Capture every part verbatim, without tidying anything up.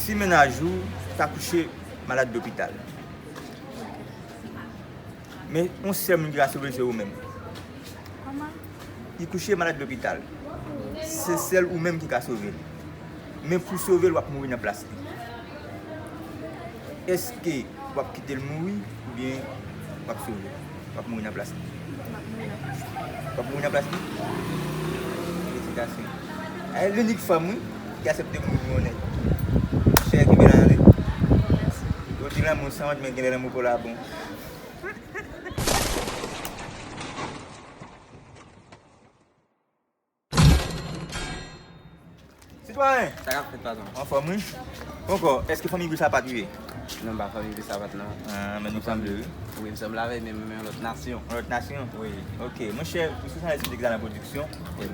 Si mennaj ou ta kouche malad lopital, men yon sèl moun ki ka sove l se ou menm. Li kouche malad lopital. Se sèl ou menm ki ka sove l. Men pou sove l, w ap mouri nan plas li. Èske w ap kite l mouri oubyen w ap sove l? W ap mouri nan plas li. W ap mouri nan plas li? Felisitasyon. A, e linik fanm, wi, ki aksepte mouri pou yon nèg. Chè, kenbe la, tande. Yo di lanmou san wont, men genlè lanmou pa w la bon. Sitwayen! Sa k ap fèt, patwon? Anfòm, wi. Bon, kò, èske fanmi Gri Sapat rive? Non, pa fanmi Gri Sapat, non. Ah, men nou sanble, wi. Wi, m sanble avè men, men yon lòt nasyon. Yon lòt nasyon? Wi. Ok, monchè, ou sou chanèl Explique Ça nan pwodiksyon. Wi.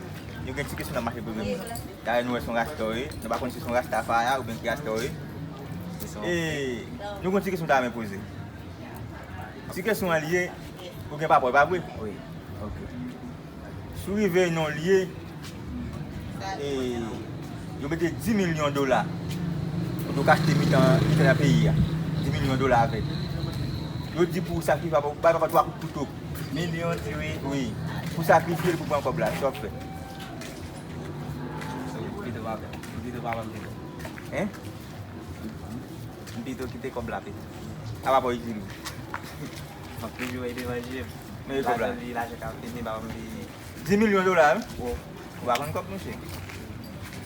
Nou gen ti kesyon n ap mache poze moun. Dayè, nou wè se yon rasta w ye. Nou pa konn si se yon rasta faya oubyen ki rasta w ye. E nou gen yon ti kesyon n ta renmen poze. Ti kesyon an li ye, ou gen papa, e pa vre? Wi. Ok. Si w rive nan yon lye, e, yo mete dis milyon dola, kote w ka achte mitan, mitan nan peyi a. Dis milyon dola avèk. Yo di pou w sakrifye papa, bay papa twa kout kouto. Milyon, ti wi. Wi. Pou sakrifye l, pou pran kòb la, sa w ap fè? Pito papa, pito papa m pito. Hein? M pito kite kòb la pito. A pa pou itil ou. M ap toujou ede manje m. Men kòb la. Lajan li, lajan ka fini, ba m pi. Dis milyon dola, wi. Wo. Ou pa konn kòb, monchè.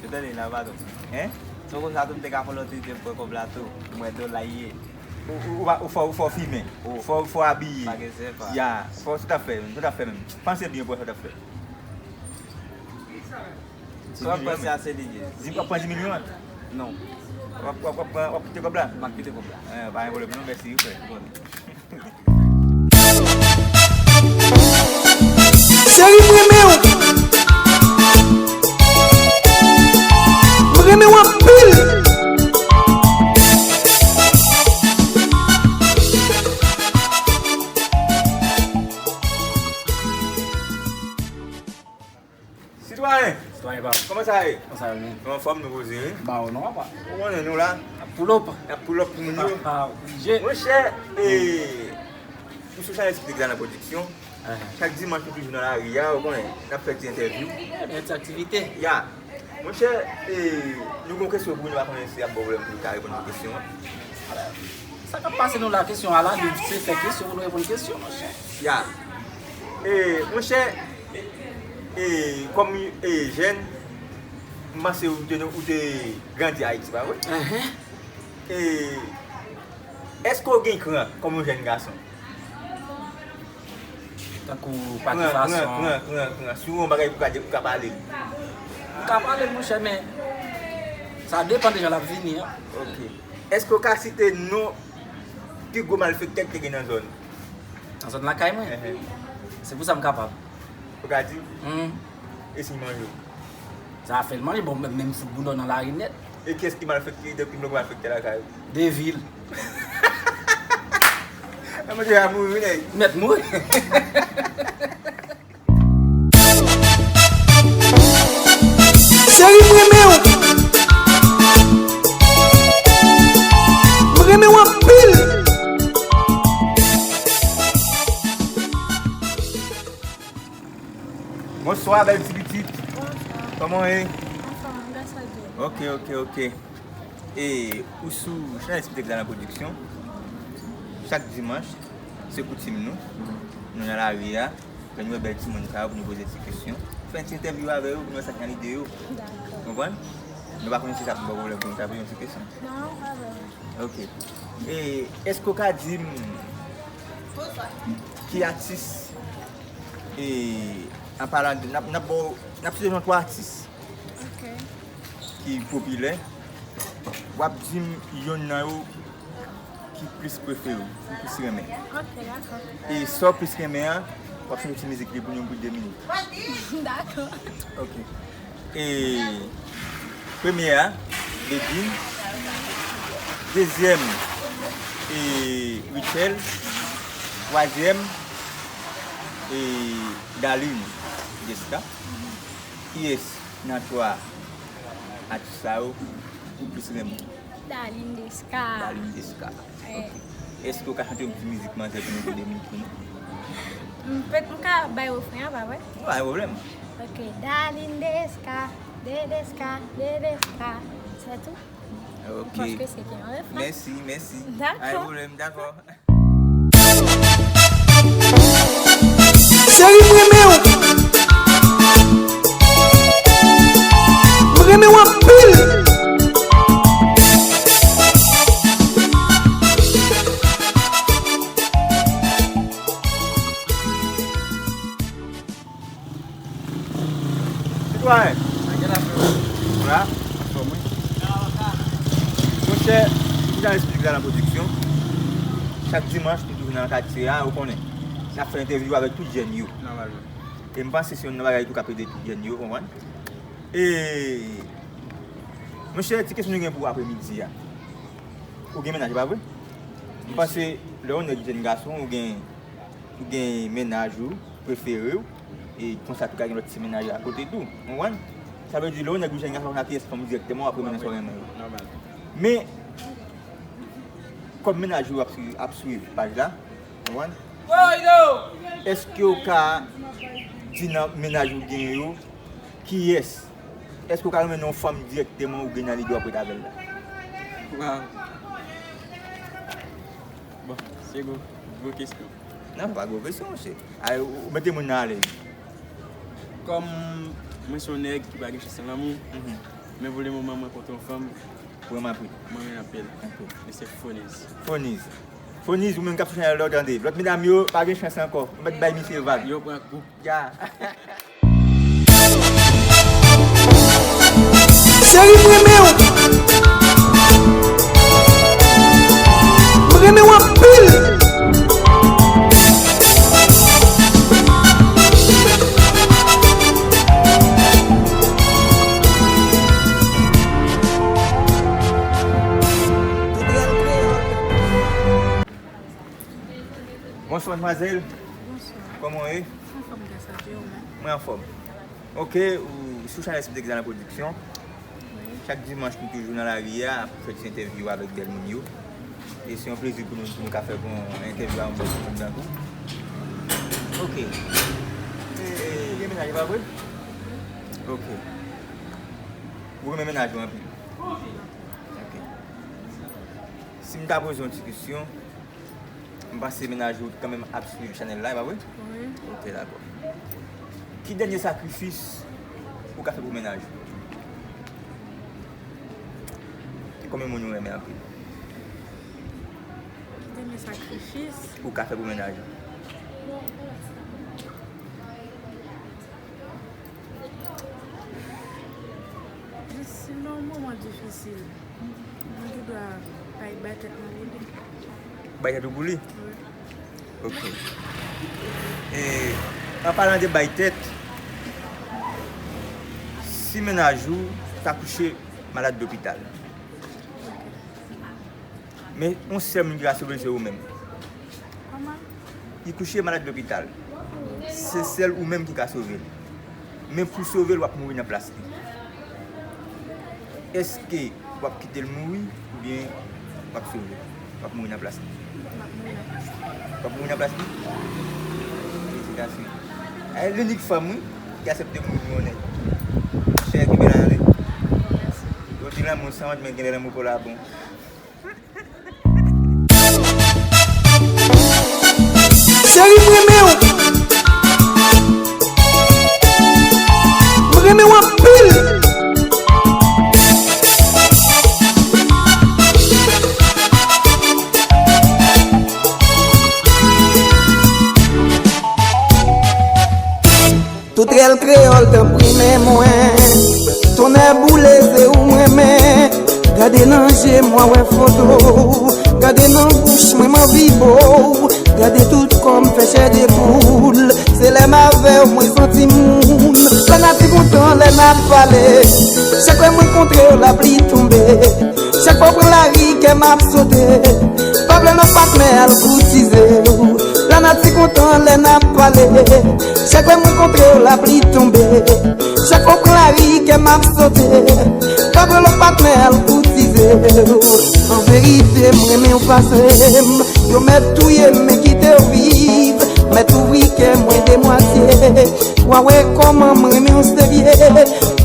Yo tande la, patwon. Hein? Si w konn sa tou, m te ka fè lòt ide pou kòb la tou. M wè dola ye. Ou, ou, ou pa, ou fò, ou fò fimen. Ou fò, fò abiye. Pa gen sepa. Ya, fò sa w t ap fè menm, sa w t ap fè menm. Panse byen pou wè sa w t ap fè. Sa w ap panse a se li ye. Di, w ap pran dis milyon an? Non. W ap, w ap, w ap pran, w ap kite kòb la? M ap kite kòb la. Eh, pa gen pwoblèm non, mèsi wi frè. Seri m renmen w. M renmen w anpil. Sitwayen! Sitwayen pa. Kòman sa ye? Kòman sa ye menm? Nou anfòm, nou poze, wi. Ba w non, papa. Ou konnen nou la. N ap pull up. N ap pull up pou moun yo. Ah, oblije. Monchè, e, ou sou chanèl Explique Ça nan pwodiksyon. Ahan. Chak dimanch nou toujou nan lari a, ou konnen, n ap fè ti entèvyou. Fè ti aktivite. Ya. Monchè, e, nou gen yon kesyon pou nou, pa konnen si y ap ba w pwoblèm pou nou ka reponn pou kesyon an. Sa k ap pase nou la, kesyon a la, nou se fè kesyon pou nou reponn kesyon, monchè. Ya. E, monchè, e, kòm, e, jèn, m panse ou te, ou te grandi Ayiti, pa vre? Ahan. E, èske w gen kran kòm yon jèn gason? Tankou pa ki fason? Kran, kran, kran, kran. Si w gen yon bagay pou w ka di, pou w ka pale. M ka pale, monchè, men sa depann de jan l ap vini an. Ok. Èske w ka site non pi gwo malfektè ki te gen nan zòn? Nan zòn lakay mwen? Ehe. Se pou sa m kapab. Ou ka di? Hmm. E si l manje w? Sa fè l manje, bon, menm, menm fout boulò nan lari nèt. E kiyès ki malfektè, de pi gwo malfektè lakay ou? Devil. Nan manje a mouri, wi, nèg. Mèt mouri. Seri m renmen w. M renmen w anpil. Bonswa, bèl ti pitit. Bonswa. Kòman w ye? Anfòm, gras a Dye. Ok, ok, ok. E ou sou chanèl Explique Ça nan pwodiksyon. Chak dimanch, se koutim nou. Nou nan lari a, lè nou wè bèl timoun sa yo pou nou poze ti kesyon. Fè ti entèvyou avè yo pou nou wè sa k nan lide yo. Dakò. Konprann? Nou pa konnen si sa ap ba w pwoblèm pou nou ta poze yon ti kesyon. Non, pa vrèman. Ok. E èske w ka di m ki atis, e an palan de, n ap, n ap ba w, n ap site non twa atis ki popilè. W ap di m yonn nan yo ki plis prefere w, ki plis renmen. Ok, dakò. E sa w plis renmen an, w ap chante ti mizik li pou nou pou de minit. Dakò. Ok. E premye a, Bedjine. Dezyèm, e Rutshelle. Twazyèm, e Darline Jessica. Kiyès nan twa atis sa yo ou plis renmen? Darling Desca. Darling Desca. Eh. Ok. Èske w ka chante yon ti mizik manzè pou nou tande, pou nou? M pèt, m ka bay refren an, pa vre? Pa gen pwoblèm. Ok, Darling Desca, de Desca, de Desca. C'est tout. Ok. Je pense que c'est un refrain. Mèsi, mèsi. Dakò. Pa gen pwoblèm, dakò. Cheri, m renmen w. M renmen w anpil. Sitwayen. Sa gen la, frè? Ou la? Anfòm, wi. Monchè, Sou Chanèl Esplik la nan pwodiksyon. Chak dimanch, nou toujou nan katye a, ou konnen. N ap fè entèvyou avèk tout jèn yo. Nòmalman. E m panse se youn nan bagay tou k ap ede tout jèn yo, konprann? E, monchè, ti kesyon nou gen pou apremidi a. Ou gen mennaj, pa vre? M panse, lè yon nèg jèn gason, ou gen ou gen mennaj ou prefere w, e konsa tou ka gen lòt ti mennaj akote tou. Ou konprann? Sa vle di, lè yon nèg ou jèn gason konsa, ki fanm dirèkteman, w ap renmen nan sa w renmen yo. Nòmal. Men, kòm mennaj ou ap swi-, ap swiv paj la, ou konprann? Èske w ka di nan mennaj ou gen yo, kiyès? Èske w ka renmen nan yon fanm dirèkteman ou gen nan lide w ap ret avè l la? Waw. Bon, se gwo, gwo kesyon. Non, se pa gwo kesyon, monchè. Ay, ou, ou mete moun nan alèz. Kòm mwen se yon nèg ki pa gen chans nan lanmou, mhm, men pou le moman mwen kontre yon fanm. Ou renmen anpil? Mwen renmen anpil. Ok. Men se Foniz. Foniz. Foniz, ou menm k ap sou chanèl la, w tande. Lòt medam yo, pa gen chans ankò. Ou mèt bay misye vag. Yo pran kou. Ya. Cheri, m renmen w. M renmen w anpil. Bonswa, madmwazèl. Bonswa. Kòman w ye? Anfòm, gras a Dye, ou menm? Mwen anfòm. Ok, ou sou chanèl Esplik la nan pwodiksyon. Wi. Chak dimanch, nou toujou nan lari a, ap fè ti entèvyou avèk bèl moun yo. E se yon plezi pou nou, pou nou ka fè yon entèvyou avèk yon bèl moun tankou. Ok. E, e, ou gen mennaj, pa vre? Ok. Ou renmen mennaj ou anpil? Ok. Si m ta poze yon ti kesyon, m panse mennaj ou kanmenm ap swiv chanèl la, e pa vre? Wi. Ok, dakò. Ki dènye sakrifis ou ka fè pou mennaj ou? Konbyen moun ou renmen anpil? Ki dènye sakrifis? Ou ka fè pou mennaj ou? Jis nan yon moman difisil, mwen gen dwa bay, bay tèt mwen pou li. Bay tèt ou pou li? Wi. Ok. E, an palan de bay tèt, si mennaj ou ta kouche malad lopital, men yon sèl moun ki ka sove l se ou menm. Kòman? Li kouche malad lopital. Se sèl ou menm ki ka sove l. Men pou sove l, w ap mouri nan plas li. Èske w ap kite l mouri oubyen w ap sove l? W ap mouri nan plas li. M ap mouri nan plas li. W ap mouri nan plas li? Felisitasyon. E, linik fanm, wi, ki aksepte mouri pou yon nèg. Chè, kenbe la, tande. Mèsi. Yo di lanmou san wont, men genlè lanmou pa w la bon. Cheri, m renmen w. M renmen w anpil. Tout rèl kreyòl, tanpri men mwen. Tonnè boule, se ou m renmen. Gade nan je m, w a wè foto w. Gade nan bouch mwen, m anvi bo w. Gade tout kò m fè chè de poul. Se lè m avè w, mwen santi m moun. Lanati kontan lè n ap pale. Chak lè mwen kontre w, lapli tonbe. Chak fwa w pran lari, kè m ap sote. Pa vle lòt patnè al koutize w. Lanati kontan lè n ap pale. Chak lè mwen kontre w, lapli tonbe. Chak fwa w pran lari, kè m ap sote. Pa vle lòt patnè al koutize. An verite, m renmen w pase m. Yo mèt touye m, men kite w viv. Mèt ouvri kè mwen de mwatye. W a wè kòman m renmen w serye.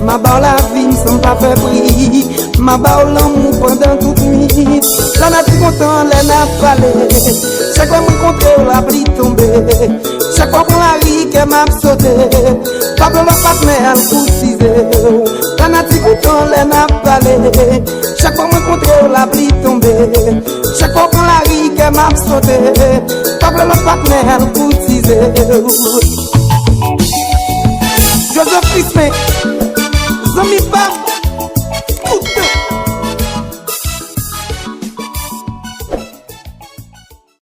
M a ba w lavi m san m pa fè bri. M a ba w lanmou pandan tout nwit. Lanati kontan lè n ap pale. Chak fwa m rankontre w, lapli tonbe. Chak fwa w pran lari, kè m ap sote. Pa pran lòt patnè al koutize w. Lanati kontan lè n ap pale. Chak fwa m rankontre w, lapli tonbe. Chak fwa w pran lari, kè m ap sote. Pa pran lòt patnè al koutize w. Joseph Crispin, zanmi pa m.